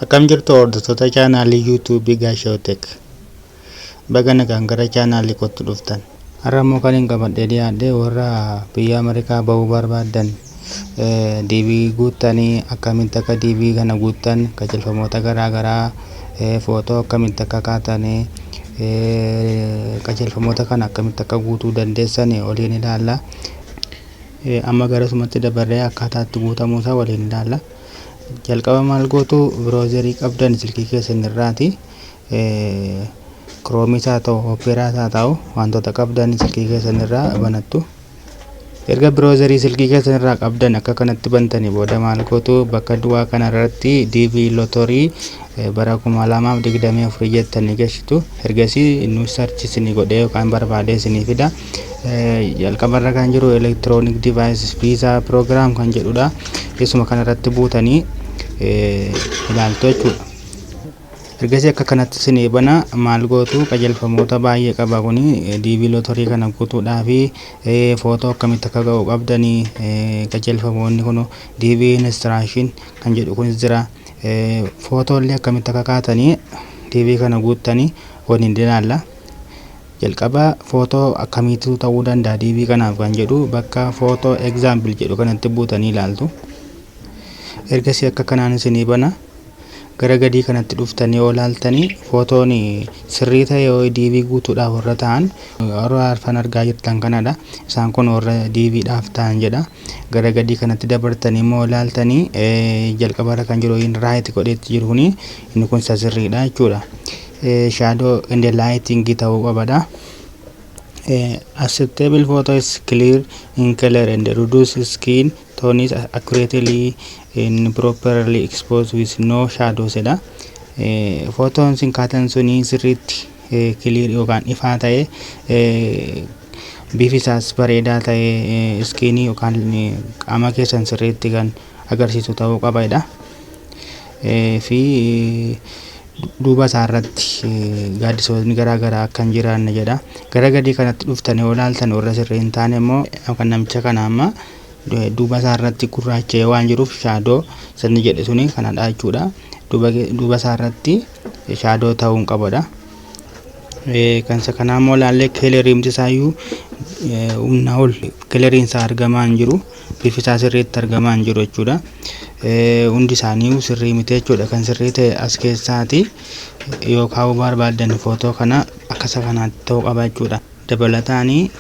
Akkam jirtu, hordoftoota chaanaalii YouTubeii Gaashaw Tech? Baga nagaan gara chaanaalii kootti dhuftan. Har'a immoo kan hin qabadhee dhiyaadhe warra biyya Ameerikaa bahuu barbaaddan DV guuttanii, akkamitti akka DV kana guuttan, qajeelfamoota garaa garaa, footoo akkamitti akka kaatanii, qajeelfamoota kana akkamitti akka guutuu dandeessan waliin ilaalla. Amma garasumatti dabarree akkaataa itti guutamuusaa waliin ilaalla. Jalqaba maal gootu? Browserii qabdan silkii keessan irraati, Chromeis haa ta'u, Operaas haa ta'u, wantoota qabdan silkii keessan irraa banattu. Erga browserii silkii keessan irraa qabdan akka kanatti bantanii booda maal gootu? Bakka duwwaa kana irratti DV Lottery bara 2024 jettanii gashitu. Ergasii nu search isinii godhee yookaan barbaadee isinii fida. Jalqabarra kan jiru Electronic Device Visa Program kan jedhudha. Isuma kanarratti buutanii ilaaltu jechuudha. Ergasii akka kanatti isinii bana. Maal gootu? Qajeelfamoota baay'ee qaba kuni. DV Lottery kana guutuudhaa fi footoo akkamitti akka ga'u qabdanii qajeelfamoonni kun, DV instruction kan jedhu kunis jira. Footoo illee akkamitti akka kaatanii DV kana guuttanii waliin ilaalla. Jalqaba footoo akkamiitu ta'uu danda'a DV kanaaf kan jedhu, bakka photo example jedhu kanatti buutanii ilaaltu. Ergasii akka kanaan isinii bana. Gara gadii kanatti dhuftanii yoo ilaaltanii, footoon sirrii ta'e yoo DV guutuudhaaf warra ta'an warra arfan argaa jirtan kanadha. Isaan kun warra DVdhaaf ta'an jedha. Gara gadii kanatti dabartanii immoo ilaaltanii, jalqabarra kan jiru right godheetti jiru kuni, inni kun isa sirriidha jechuudha. Shadow and lighting ta'uu qabadha. Acceptable photo is clear in color and reduce skin tone is accurately and properly exposed with no shadows jedha. Footoon isin kaatan suni sirriitti clear yookaan ifaa ta'e, bifi isaas bareedaa ta'e, skinii yookaan qaama keessan sirriitti kan agarsiisu ta'uu qaba jedha. Fi duuba isaa irratti gaaddisoonni garaa garaa akka hin jiraanne jedha. Gara gadii kanatti dhuftanii yoo ilaaltan, warra sirrii hin taane immoo kan namicha kana amma duuba isaa irratti gurraacha'ee waan jiruuf, shadow sanni jedhe suni kanadha jechuudha. Duuba isaa irratti shadow ta'uu hin qabudha. Kan isa kanaa immoo ilaallee, coloriimti isaayyuu humna ol coloriin isaa argamaa hin jiru. Bifi isaa sirriitti argamaa hin jiru jechuudha. Hundi isaanii sirrii miti jechuudha. Kan sirrii ta'e as keessaati yoo kaa'uu barbaaddan, footoo kana akka isa kanaatti ta'uu qaba jechuudha. Dabalataanii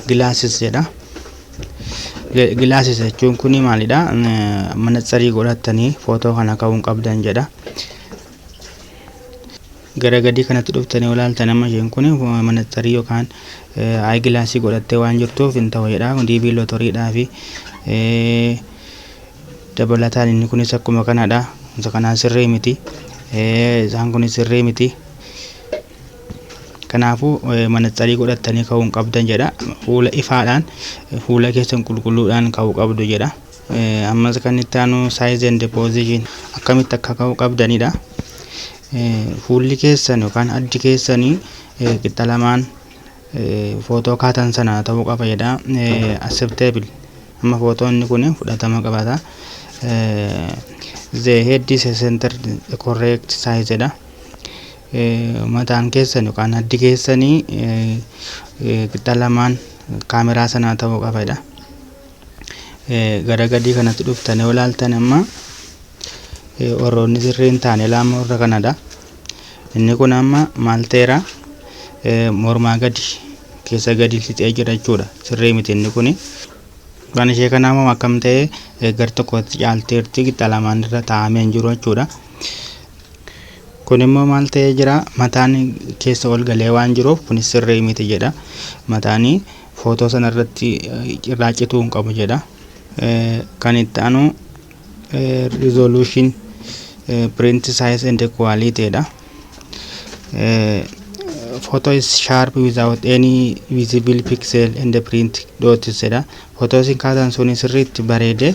glasses jedha. Glasses jechuun kuni maalidha? Manatsarii godhattanii footoo kana ka'uu hin qabdan jedha. Gara gadii kanatti dhuftanii yoo ilaaltan, amma isheen kun manatsarii yookaan eye glassii godhattee waan jirtuuf hin ta'u jedha. DV lotterydhaa fi dabalataan inni kunis akkuma kanadha. Isa kanaan sirrii miti. Isaan kunis sirrii miti. Kanaafuu manatsarii godhattanii ka'uu hin qabdan jedha. Fuula ifaadhaan, fuula keessan qulqulluudhaan ka'uu qabdu jedha. Ammas kan itti aanu size and position, akkamitti akka ka'uu qabdanidha. Fuulli keessan yookaan addi keessanii qixa lamaan footoo kaatan sana ta'uu qaba jedha. Acceptable, amma footoonni kun fudhatama qabata. The head is center correct size jedha. Mataan keessan yookaan addi keessanii qixa lamaan kaameraa sanaa ta'uu qaba jedha. Gara gadii kanatti dhuftanii yoo ilaaltan, amma warroonni sirrii hin taane lama warra kanadha. Inni kun amma maal ta'eera? Mormaa gadi keessa gadi lixee jira jechuudha. Sirrii miti inni kuni. Kan ishee kanaa immoo akkam ta'e? Gar tokkotti caalteerti, qixa lamaan irra taa'amee hin jiru jechuudha. Kun immoo maal ta'ee jira? Mataan keessa ol galee waan jiruuf kunis sirrii miti jedha. Mataan footoo sana irratti irraa cituu hin qabu jedha. Kan itti aanu resolution, print size and quality dha. Photo is sharp without any visible pixel and print dots jedha. Footoo isin kaatan suni sirriitti bareedee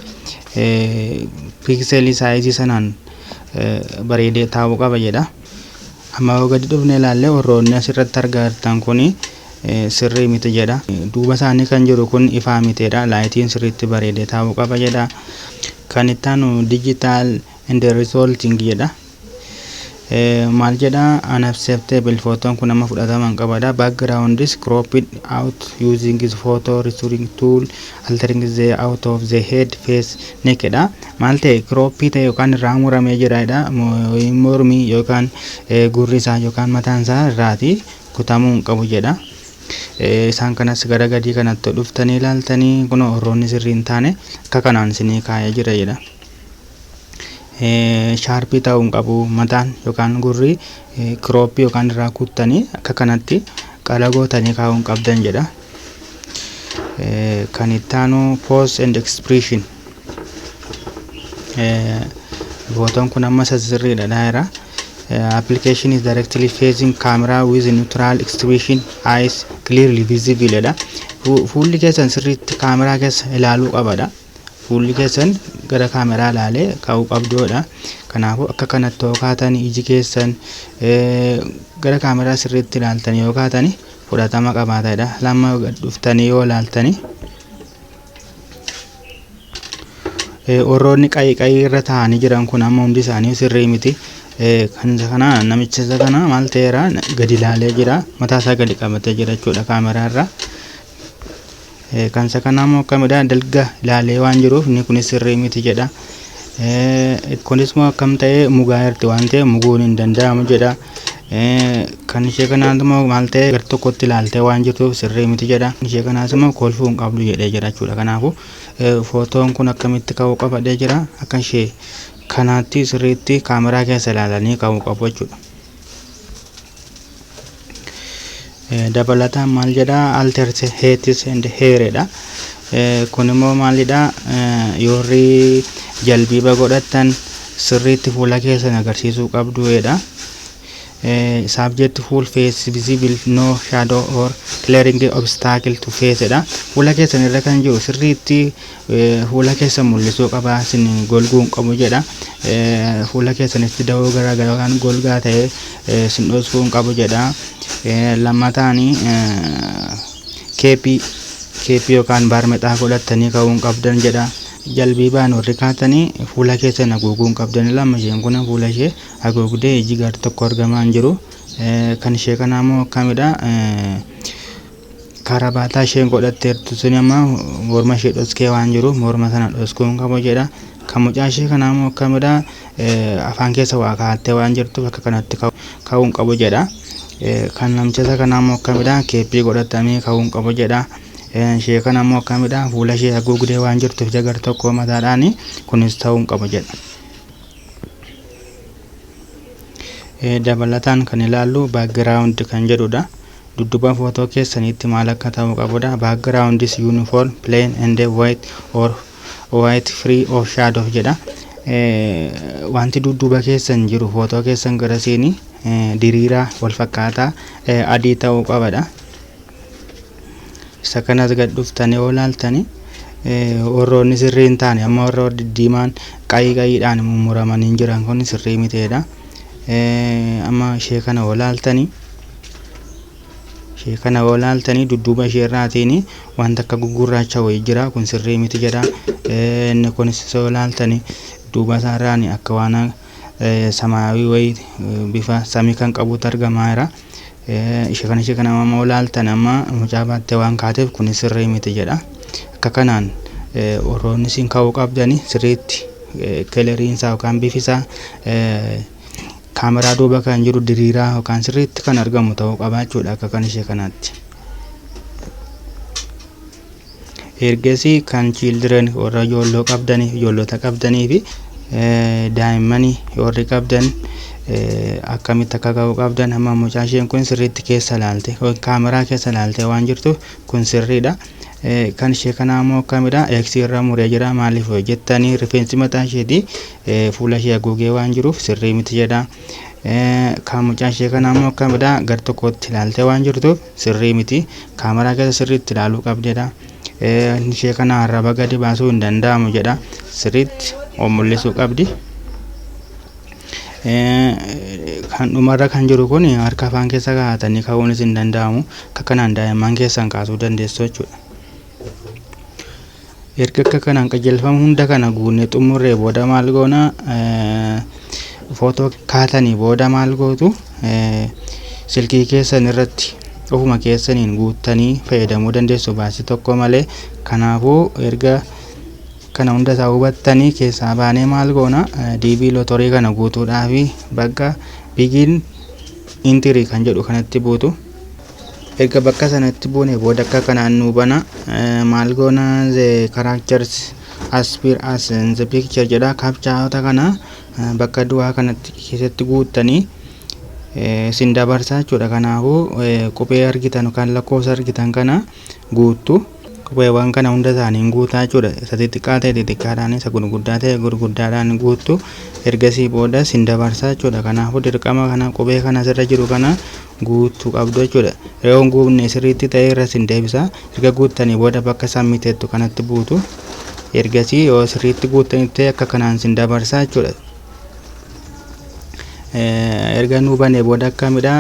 pixelii sizeii sanaan bareedee taa'uu qaba jedha. Amma yoo gadi dhufne ilaalle, warroonni asirratti argaa jirtan kuni sirrii miti jedha. Duuba isaanii kan jiru kun ifaa miteedha. Lightiin sirriitti bareedee taa'uu qaba jedha. Kan itti aanu digital And resulting jedha. Maal jedha? Unacceptable, footoon kun amma fudhatama hin qabadha. Background is cropped out using his photo restoring tool, altering the out of the head, face, neck dha. Maal ta'e? Crop ta'e yookaan irraa muramee jira dha. Mormi yookaan gurri isaa yookaan mataan isaa irraati kutamuu hin qabu jedha. Isaan kanas gara gadii kanatti dhuftanii ilaaltanii, kun warroonni sirrii hin taane akka kanaan isinii kaa'ee jira jedha. Sharp ta'uu hin qabu mataan yookaan gurri, crop yookaan irraa kuttanii akka kanatti qala gootanii kaa'uu hin qabdan jedha. Kan itti aanu pose and expression. Footoon kun amma isa sirriidha dhaayira. Application is directly facing camera with neutral expression, eyes clearly visible dha. Fuulli keessan sirriitti kaameraa keessa ilaaluu qabadha. Fuulli keessan gara kaameraa ilaalee ka'uu qabduudha. Kanaafuu akka kanatti yoo kaatanii, iji keessan gara kaameraa sirriitti ilaaltanii yoo kaatanii, fudhatama qabaatadha. Lama dhuftanii yoo ilaaltanii, warroonni qayii qayii irra taa'anii jiran kun amma hundi isaanii sirrii miti. Kan isa kana, namicha isa kana maal ta'eera? Gadi ilaalee jira, mataa isaa gadi qabatee jira jechuudha kaameraa irra. Kan isa kanaa immoo akkamidha? Dalga ilaalee waan jiruuf inni kunis sirrii miti jedha. Kunis immoo akkam ta'e? Mugaa jirti waan ta'eef muguun hin danda'amu jedha. Kan ishee kanaas immoo maal ta'e? Gara tokkotti ilaaltee waan jirtuuf sirrii miti jedha. Ishee kanaas immoo kolfuu hin qabdu jedhee jira jechuudha. Kanaafuu footoon kun akkamitti ka'uu qabadhee jira? Akka ishee kanaatti sirriitti kaameraa keessa ilaalanii ka'uu qabu jechuudha. Dabalataan maal jedha? Alter heads and hair dha. Kun immoo maalidha? Yoorri jalbiiba godhattan sirriitti fuula keessan agarsiisuu qabdu jedha. Subject full face visible, no shadow or clearing obstacle to face dha. Fuula keessan irra kan jiru sirriitti fuula keessan mul'isuu qaba, isin golguu hin qabu jedha. Fuula keessanitti dawoo garaagaraa yookaan golgaa ta'e isin dhoksuu hin qabu jedha. Lammataani cap yookaan baarmexaa godhattanii ka'uu hin qabdan jedha. Jalbiibaan warri kaatanii fuula keessan haguuguu hin qabdan. Lama isheen kun fuula ishee haguugdee iji gar tokko argamaa hin jiru. Kan ishee kanaa immoo akkamidha? Karabaataa isheen godhatteertu sun amma morma ishee dhoskee waan jiruuf morma sana dhoskuu hin qabu jedha. Kan mucaa ishee kanaa immoo akkamidha? Afaan keessa waa kaa'attee waan jirtuuf akka kanatti ka'uu hin qabu jedha. Kan namicha isa kanaa immoo akkamidha? Cap godhatamee ka'uu hin qabu jedha. Ishee kana immoo akkamidha? Fuula ishee haguugdee waan jirtuuf ija gar tokko mataadhaan, kunis ta'uu hin qabu jedha. Dabalataan kan ilaallu background kan jedhudha. Dudduuba footoo keessaniitti maal akka ta'uu qabudha. Background is uniform, plain and white or white, free of shadow jedha. Wanti dudduuba keessan jiru footoo keessan garasiin diriiraa wal fakkaataa adii ta'uu qabadha. Isa kanas gad dhuftanii yoo ilaaltanii, warroonni sirrii hin taane amma warra diddiimaan qayii qayiidhaan mummuramanii jiran kun sirrii miteedha. Amma ishee kana yoo ilaaltanii, ishee kana yoo ilaaltanii, dudduuba ishee irraatiin wanta akka gugurraacha wayii jira, kun sirrii miti jedha. Inni kunis yoo ilaaltanii, duuba isaarraan akka waan samaawii wayii bifa samii kan qabutu argamaa jira. Ishee kana amma ilaaltan, amma mucaa baattee waan kaateef kun sirrii miti jedha. Akka kanaan warroonni isin ka'uu qabdani sirriitti coloriin isaa yookaan bifi isaa kaameraa duuba kan jiru diriiraa yookaan sirriitti kan argamu ta'uu qaba jechuudha akka kan ishee kanaatti. Ergasii kan children, warra ijoolloo qabdanii, ijoollota qabdanii fi daa'immanii warri qabdan akkamitti akka ka'uu qabdan. Amma mucaa isheen kun sirriitti keessa ilaalte, kaameraa keessa ilaalte waan jirtuuf kun sirriidha. Kan ishee kanaa immoo akkamidha? Eeksii irra muree jira. Maaliif jettanii, rifeensi mataa isheetii fuula ishee haguugee waan jiruuf sirrii miti jedha. Kan mucaa ishee kanaa immoo akkamidha? Gar tokkotti ilaaltee waan jirtuuf sirrii miti. Kaameraa keessa sirriitti ilaaluu qabdedha. Ishee kana arraba gadi baasuu hin danda'amu jedha. Sirriitti of mul'isuu qabdi. Kan dhumarra kan jiru kun harka afaan keessa kaa'atanii ka'uunis hin danda'amu. Akka kanaan daa'imman keessan kaasuu dandeessu jechuudha. Erga akka kanaan qajeelfama hunda kana guunnee xumurree booda maal goona? Footoo kaatanii booda maal gootu? Silkii keessan irratti ofuma keessaniin guuttanii fayyadamuu dandeessu baasii tokko malee. Kanaafuu erga kana hunda isaa hubattanii keessaa baanee maal goona? DV lottery kana guutuudhaafi bakka "Begin entry" kan jedhu kanatti buutu. Erga bakka sanatti buune booda akka kanaan nuu bana. Maal goona? "The characters as appear as in the picture" jedha. Captchaota kana bakka du'aa kanatti keessatti guuttanii isin dabarsaa jechuudha. Kanaafuu qubee argitan yookaan lakkoofsa argitan kana guuttu. Qubeewwan kana hunda isaanii guutaa jechuudha. Isa xixiqqaa ta'e xixiqqaadhaan, isa gurguddaa ta'e gurguddaadhaan guuttu. Ergasii booda isin dabarsaa jechuudha. Kanaafuu dirqama kana qubee kana asirra jiru kana guutuu qabdu jechuudha. Yoo hin guutne sirriitti ta'e irra isin deebisa. Erga guuttanii booda bakka "Submit" jettu kanatti buutu. Ergasii yoo sirriitti guuttanii ta'e akka kanaan isin dabarsaa jechuudha. Erga nuu banee booda akkamidha?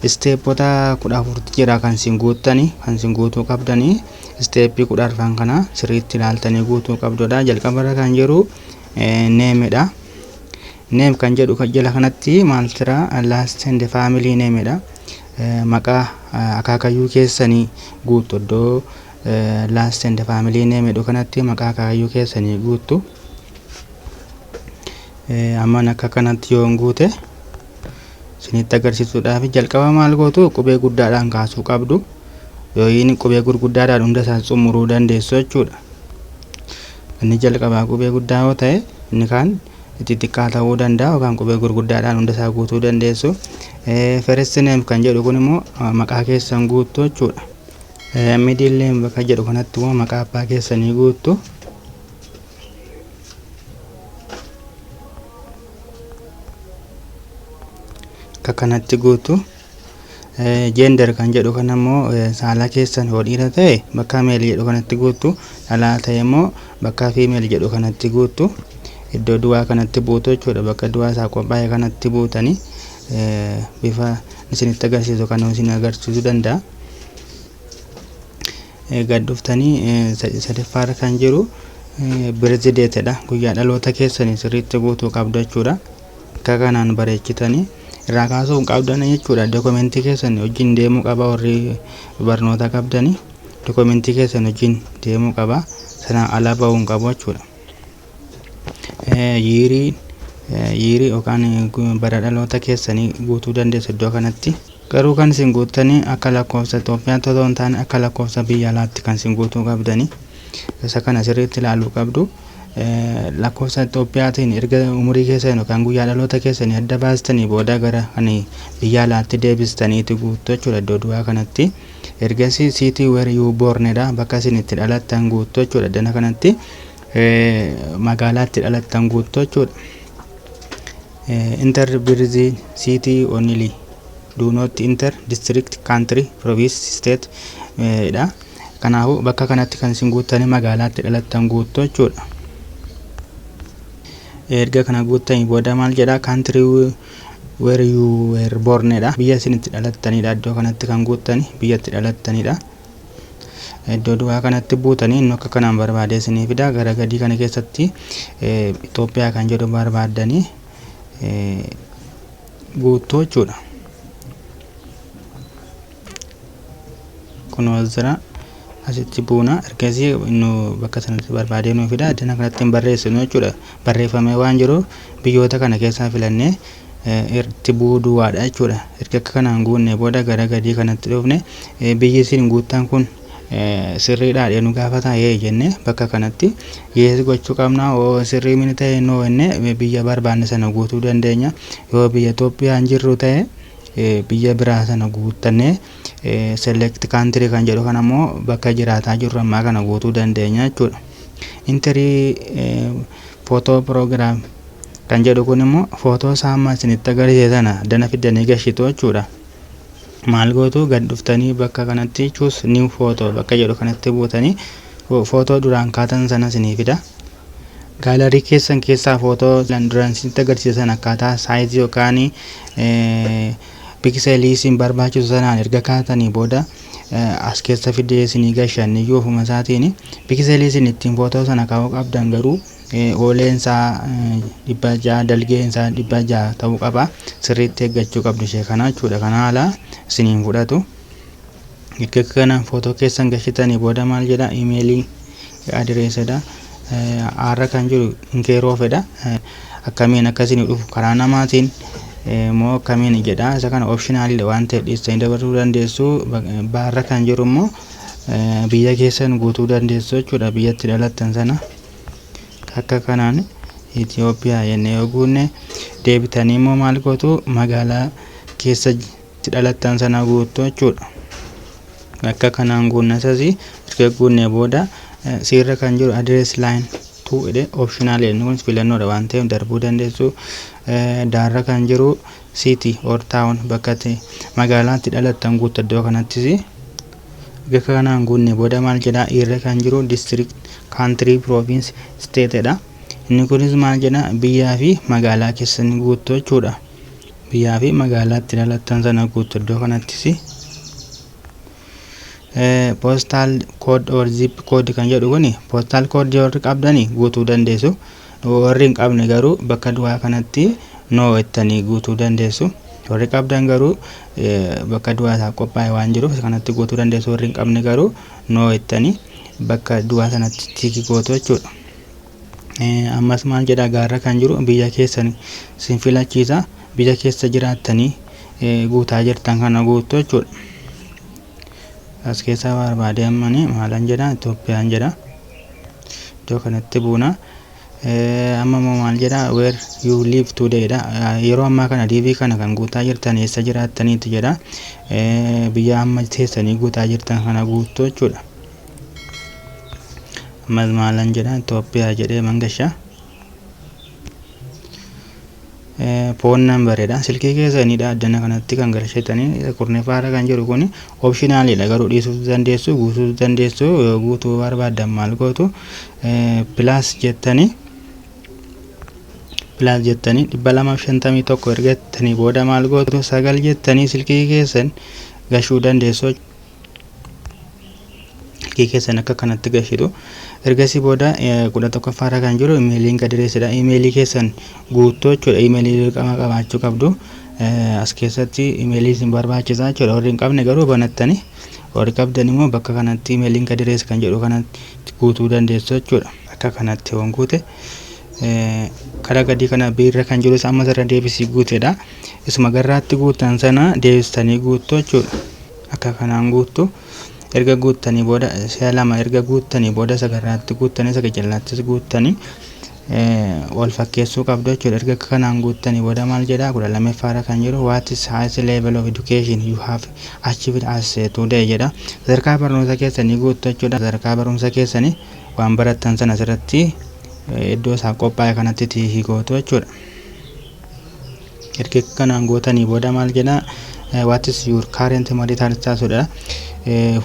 Stepota 14tu jira kan isin guuttanii, kan isin guutuu qabdanii. Step 14 kana sirriitti ilaaltanii guutuu qabdudha. Jalqabarra kan jiru namedha. "Name" kan jedhu jala kanatti maal jira? "Last and family namedha. Maqaa akaakayyuu keessanii guuttu. Iddoo "Last and family name" jedhu kanatti maqaa akaakayyuu keessanii guuttu. Amman akka kanatti yoon guute isinitti agarsiisuudhaaf, jalqaba maal gootu? Qubee guddaadhaan kaasuu qabdu, yookiin qubee gurguddaadhaan hunda isaa xumuruu dandeessu jechuudha. Inni jalqabaa qubee guddaa yoo ta'e, inni kaan xixiqqaa ta'uu danda'a, yookaan qubee gurguddaadhaan hunda isaa guutuu dandeessu. "First name" kan jedhu kun immoo maqaa keessan guuttu jechuudha. "Middle name" bakka jedhu kanatti immoo maqaa abbaa keessanii guuttu. Akka kanatti guutu. "Gender" kan jedhu kana immoo saala keessan, yoo dhiira ta'e bakka "male" jedhu kanatti guuttu, dhalaa ta'e immoo bakka "female" jedhu kanatti guuttu. Iddoo duwwaa kanatti buutu jechuudha. Bakka duwwaa isaa qophaa'e kanatti buutanii bifa isinitti agarsiisu kan isin agarsiisuu danda'a. Gad dhuftanii sadaffaarra kan jiru "Birth datedha. Guyyaa dhaloota keessanii sirriitti guutuu qabdu jechuudha. Akka kanaan bareechitanii irraa kaasuu hin qabdan jechuudha. Documentii keessan wajjin deemuu qaba. Warri barnoota qabdanii documentii keessan wajjin deemuu qaba. Sanaan ala bahuu hin qabu jechuudha. Yearii yookaan bara dhaloota keessanii guutuu dandeessu iddoo kanatti. Garuu kan isin guuttanii akka lakkoofsa Itoophiyaatti otoo hin taane akka lakkoofsa biyya alaatti kan isin guutuu qabdanii. Isa kana sirriitti ilaaluu qabdu. Lakkoofsa Itoophiyaatiin erga umurii keessan yookaan guyyaa dhaloota keessanii adda baastanii booda gara kan biyya alaatti deebistaniitu guuttu jechuudha iddoo duwwaa kanatti. Ergasii "City where you bornedha. Bakka isin itti dhalattan guuttu jechuudha. Iddoo kanatti magaalaa itti dhalattan guuttu jechuudha. "Enter birth city only. Do not enter district, country, province, state" dha. Kanaafuu bakka kanatti kan isin guuttanii magaalaa itti dhalattan guuttu jechuudha. Erga kana guuttanii booda maal jedha? "Country where you were born" dha. Biyya isin itti dhalattanidha. Iddoo kanatti kan guuttani biyya itti dhalattanidha. Iddoo duwwaa kanatti buutanii inni akka kanaan barbaadee isinii fida. Gara gadii kana keessatti Itoophiyaa kan jedhu barbaaddanii guuttuu jechuudha. Kunoo jira, asitti buuna. Ergasii nu bakka sanatti barbaadee nuu fida. Iddoo kanatti hin barreessinu jechuudha. Barreeffamee waan jiruuf biyyoota kana keessaa filannee itti bu'uu duwwaadha jechuudha. Erga akka kanaan guunne booda gara gadii kanatti dhufne, biyyi isin guuttan kun sirriidha jedhee nu gaafata yee jennee bakka kanatti yes gochuu qabna. Yoo sirrii mini ta'e, no jennee biyya barbaanne sana guutuu dandeenya. Yoo biyya Itoophiyaa hin jirru ta'e, biyya biraa sana guuttannee "Select country" kan jedhu kana immoo bakka jiraataa jirru ammaa kana guutuu dandeenya jechuudha. "Enter photo program" kan jedhu kun immoo footoo isaa amma isinitti agarsiise sana dana fiddanii gashitu jechuudha. Maal gootu? Gad dhuftanii bakka kanatti "Choose new photo" bakka jedhu kanatti buutanii footoo duraan kaatan sana isinii fida. Gallery keessan keessaa footoo duraan isinitti agarsiisan akkaataa size yookaan Pixelii isin barbaachisu sanaan erga kaatanii booda as keessa fidee isinii gashan iyyuu ofuma isaatiin. Pixelii isin ittiin footoo sana kaa'uu qabdan garuu ooleensaa 600, dalgeensaa 600 ta'uu qaba. Sirriitti eeggachuu qabdu ishee kana jechuudha. Kana haala isiniin fudhatu. Erga kana footoo keessan gashitanii booda maal jedha? Email addressidha. Aarra kan jiru in care ofidha. Akkamiin akka isinii dhufu, karaa namaatiin moo akkamiin jedha. Isa kana optionalidha waan ta'e dhiistanii dabarsuu dandeessu. Baarra kan jiru immoo biyya keessan guutuu dandeessu jechuudha, biyyatti dhalattan sana. Akka kanaan Itoophiyaa jennee yoo guunne, deebitanii immoo maal gootu? Magaalaa keessa itti dhalattan sana guuttu jechuudha. Akka kanaan guunna. Isas erga guunnee booda siirra kan jiru address line 2 jedhe, optional, inni kun filannoodha waan ta'eef darbuu dandeessu. Daarra kan jiru city or town, bakka itti magaalaa itti dhalattan guuttu iddoo kanattis. Erga kanaan guunne booda maal jedha? Irra kan jiru district, country, province, state dha. Inni kunis maal jedha? Biyyaa fi magaalaa keessan guuttu jechuudha. Biyyaa fi magaalaa itti dhalattan sana guuttu iddoo kanattis. Postal code or zip code kan jedhu kuni, postal code warri qabdani guutuu dandeessu. Warri hin qabne garuu bakka duwwaa kanatti no jettanii guutuu dandeessu. Warri qabdan garuu bakka duwwaa isaa qophaa'e waan jiruuf kanatti guutuu dandeessu. Warri hin qabne garuu no jettanii bakka duwwaa sanatti tick gootu jechuudha. Ammas maal jedha? Gaarra kan jiru biyya keessan sin filachiisa. Biyya keessa jiraattanii guutaa jirtan kana guuttu jechuudha. As keessaa barbaade ammani maalan jedha? Itoophiyaan jedha. Iddoo kanatti buuna. Amma immoo maal jedha? Where you live today dha. Yeroo ammaa kana DV kana kan guutaa jirtan eessa jiraattaniiti jedha. Biyya amma teessanii guutaa jirtan kana guuttu jechuudha. Ammas maalan jedha? Itoophiyaa jedhee mangashaa. Phone numberidha. Silkii keessanidha addana kanatti kan galchatanii. Kurneffaarra kan jiru kun optionalidha, garuu dhiisuu dandeessu, guutuu dandeessu. Yoo guutuu barbaaddan maal gootu? Plus jettanii, plus jettanii 251 ergattanii booda maal gootu? 9 jettanii silkii keessan gashuu dandeessu. Silkii keessan akka kanatti gashitu. Ergasii booda 11ffaarra kan jiru email addressidha. Emailii keessan guutuu jechuudha. Emailii dirqama qabaachuu qabdu. As keessatti emailii isin barbaachisaa jechuudha. Warri hin qabne garuu banattanii, warri qabdan immoo bakka kanatti email address kan jedhu kanatti guutuu dandeessu jechuudha. Akka kanatti yoon guute, karaa gadii kana biirra kan jiru amma irra deebisii guuteedha. Isuma garraatti guutan sana deebistanii guuttu jechuudha. Akka kanaan guuttu. Erga guuttanii booda, si'a lama erga guuttanii booda, isa garraatti guuttanii isa jallaattis guuttanii wal fakkeessuu qabdu jechuudha. Erga akka kanaan guuttanii booda maal jedha? 12ffaarra kan jiru "What is highest level of education you have achieved as today?" jedha. Sadarkaa barnoota keessanii guuttu jechuudha. Sadarkaa barumsa keessanii waan barattan sana asirratti iddoo isaa qophaa'e kanatti tick gootu jechuudha. Erga kanaan gootanii booda maal jedha? "What is your current marital status?" dha.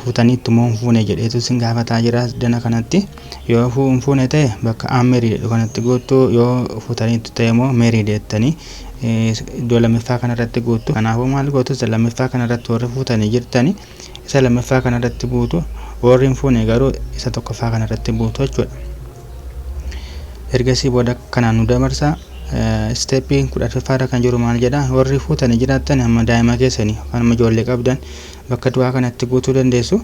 Fuutanii itti moo hin fuune jedheetu isin gaafataa jira. Dana kanatti yoo hin fuune ta'e bakka unmarried jedhu kanatti guuttu. Yoo fuutanii itti ta'e immoo married jettanii iddoo lammaffaa kanarratti guuttu. Kanaafuu maal gootu? Isa lammaffaa kanarratti warri fuutanii jirtanii isa lammaffaa kanarratti buutu, warri hin fuune garuu isa tokkoffaa kanarratti buutu jechuudha. Ergasii booda kanaan nu dabarsa. Steppii 14ffaarra kan jiru maal jedha? Warri fuutanii jiraattan amma daa'ima keessanii yookaan amma ijoollee qabdan bakka du'aa kanatti guutuu dandeessu.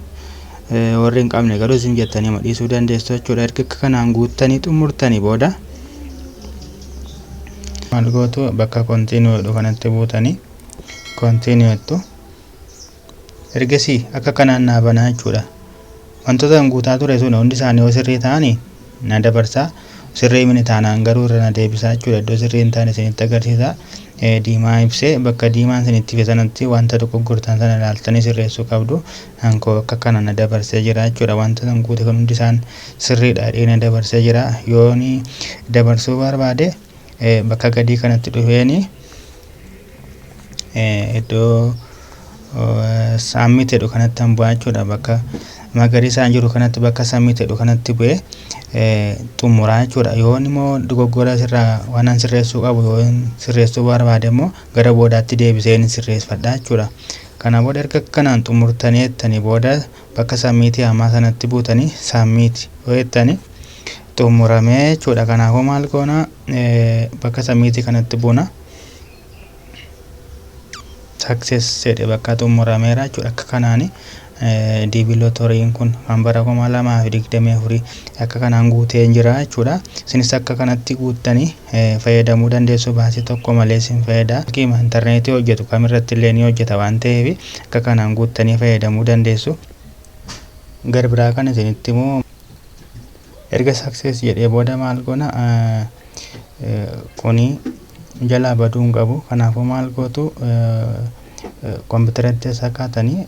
Warri hin qabne garuu isin jettanii dhiisuu dandeessu jechuudha. Erga akka kanaan guuttanii xumurtanii booda maal gootu? Bakka continue jedhu kanatti buutanii continue jettu. Ergasii akka kanaan naa banaa jechuudha. Wantoota guutaa ture sun hundi isaanii yoo sirrii ta'anii na dabarsaa, sirrii mini taanaan garuu irra na deebisaa jechuudha. Iddoo sirrii hin taane isinitti agarsiisa. Diimaa ibsee, bakka diimaan isinitti ife sanatti wanta dogoggortan sana ilaaltanii sirreessuu qabdu. Hankoo akka kana na dabarsee jira jechuudha. Wanta san guute kan hundi isaan sirriidha jedhee na dabarsee jira. Yooni dabarsuu barbaade bakka gadii kanatti dhufeeni iddoo submit jedhu kanatti han bu'aa jechuudha. Bakka Magariisaan jiru kanatti, bakka submit jedhu kanatti bu'ee xumuraa jechuudha. Yoon immoo dogoggora sirraa waan an sirreessuu qabu yoo sirreessuu barbaade immoo, gara boodaatti deebisee ni sirreeffadha jechuudha. Kana booda erga kanaan xumurtanii jettanii booda, bakka submit ammaa sanatti buutanii submit yoo jettanii xumuramee jechuudha. Kanaafuu maal goona? Bakka submit kanatti buuna. Success jedhe, bakka xumurameera jechuudha. Akka kanaani DV lotteryn kun kan bara 2024 akka kanaan guutee jira jechuudha. Isinis akka kanatti guuttanii fayyadamuu dandeessu, baasii tokko malee isin fayyada. Intarneetii hojjetu kamirratti illee ni hojjeta waan ta'eef, akka kanaan guuttanii fayyadamuu dandeessu. Gara biraa kan isinitti immoo, erga success jedhee booda maal goona? Kuni jalaa baduu hin qabu. Kanaafuu maal gootu? Kompiitaratti isa kaatanii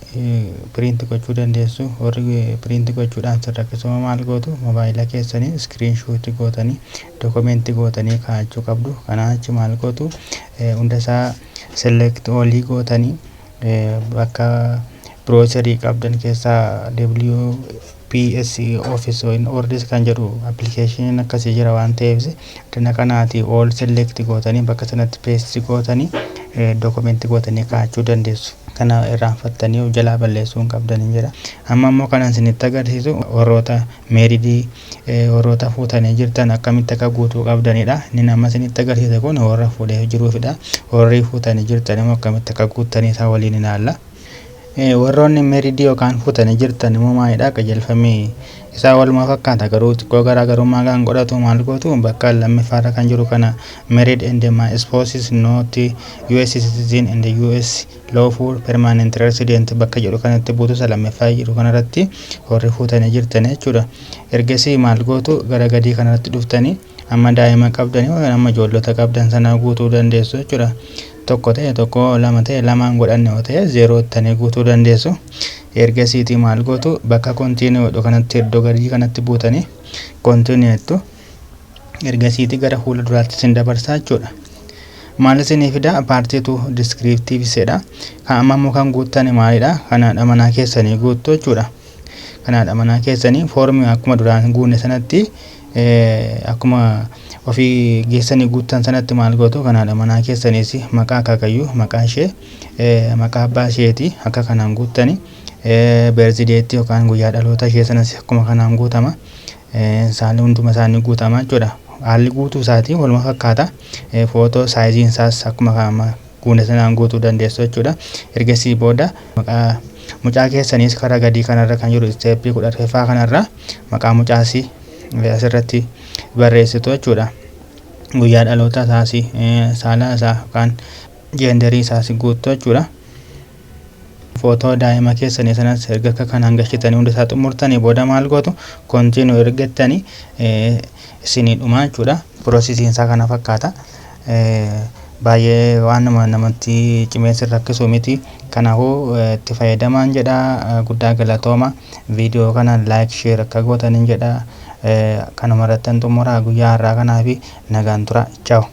print gochuu dandeessu. Warri print gochuudhaan sin rakkisuma, maal gootu? Mobaayila keessanii screenshot gootanii document gootanii kaa'achuu qabdu. Kanaa achi maal gootu? Hunda isaa select all gootanii, bakka browser qabdan keessaa WPS Office Words kan jedhu appilikeeshiniin akkasii jira waan ta'eef, dana kanaati all select gootanii bakka sanatti paste gootanii document gootanii kaa'achuu dandeessu. Kana irraanfattanii of jalaa balleessuu hin qabdanii jira. Amma immoo kanan isinitti agarsiisu warroota married, warroota fuutanii jirtan akkamitti akka guutuu qabdanidha. Inni amma isinitti agarsiise kun warra fuudhee jiruufidha. Warri fuutanii jirtan immoo akkamitti akka guuttanii isaa waliin ilaalla. Warroonni married yookaan fuutanii jirtan immoo maalidha? Qajeelfamni isaa walumaa fakkaata, garuu xiqqoo garaagarummaa kan godhatu, maal gootu? Bakka lammaffaarra kan jiru kana, married and my spouse is not US citizen and US lawful permanent resident, bakka jedhu kanatti buutu, isa lammaffaa jiru kanarratti warri fuutanii jirtan jechuudha. Ergasii maal gootu? Gara gadii kanarratti dhuftanii amma daa'ima qabdanii yookaan amma ijoollota qabdan sana guutuu dandeessu jechuudha. Tokko ta'e tokko, lama ta'e lamaan godhanne yoo ta'e zero ittanii guutuu dandeessu. Ergasiitii maal gootu? Bakka continue jedhu kanatti, iddoo gadii kanatti buutanii continue jettu. Ergasiitii gara fuula duraatti isin dabarsaa jechuudha. Maal isinii fida? Part two descriptive jedha. Kan amma immoo kan guuttan maalidha? Kan haadha manaa keessanii guuttu jechuudha. Kan haadha manaa keessanii foormii akkuma duraan guunne sanatti, akkuma ofii geessanii guuttan sanatti, maal gootu? Kan haadha manaa keessaniis maqaa akaakayyuu, maqaa ishee, maqaa abbaa isheeti akka kanaan guuttani. Birth date yookaan guyyaa dhaloota ishee sanas akkuma kanaan guutama. Isaan hunduma isaanii guutama jechuudha. Haalli guutuu isaatii waluma fakkaata. Footoo sizeiin isaas akkuma kana guune sanaan guutuu dandeessu jechuudha. Ergasii booda maqaa mucaa keessaniis karaa gadii kanarra kan jiru step 14ffaa kanarra maqaa mucaasii asirratti barreessitu jechuudha. Guyyaa dhaloota isaas, saala isaa yookaan gender isaas guuttu jechuudha. Footoo daa'ima keessanii sanas erga akka kanaan galchitanii hunda isaa xumurtanii booda maal gootu? Continue ergattanii isinii dhumaa jechuudha. Processiin isaa kana fakkaata. Baay'ee waan nama namatti cimee sin rakkisu miti. Kanaafuu itti fayyadamaan jedha. Guddaa galatooma. Viidiyoo kana like, share akka gootaniin jedha. Kanuma irratti xumura guyyaa har'aa kanaa fi nagaan tura. Ciao.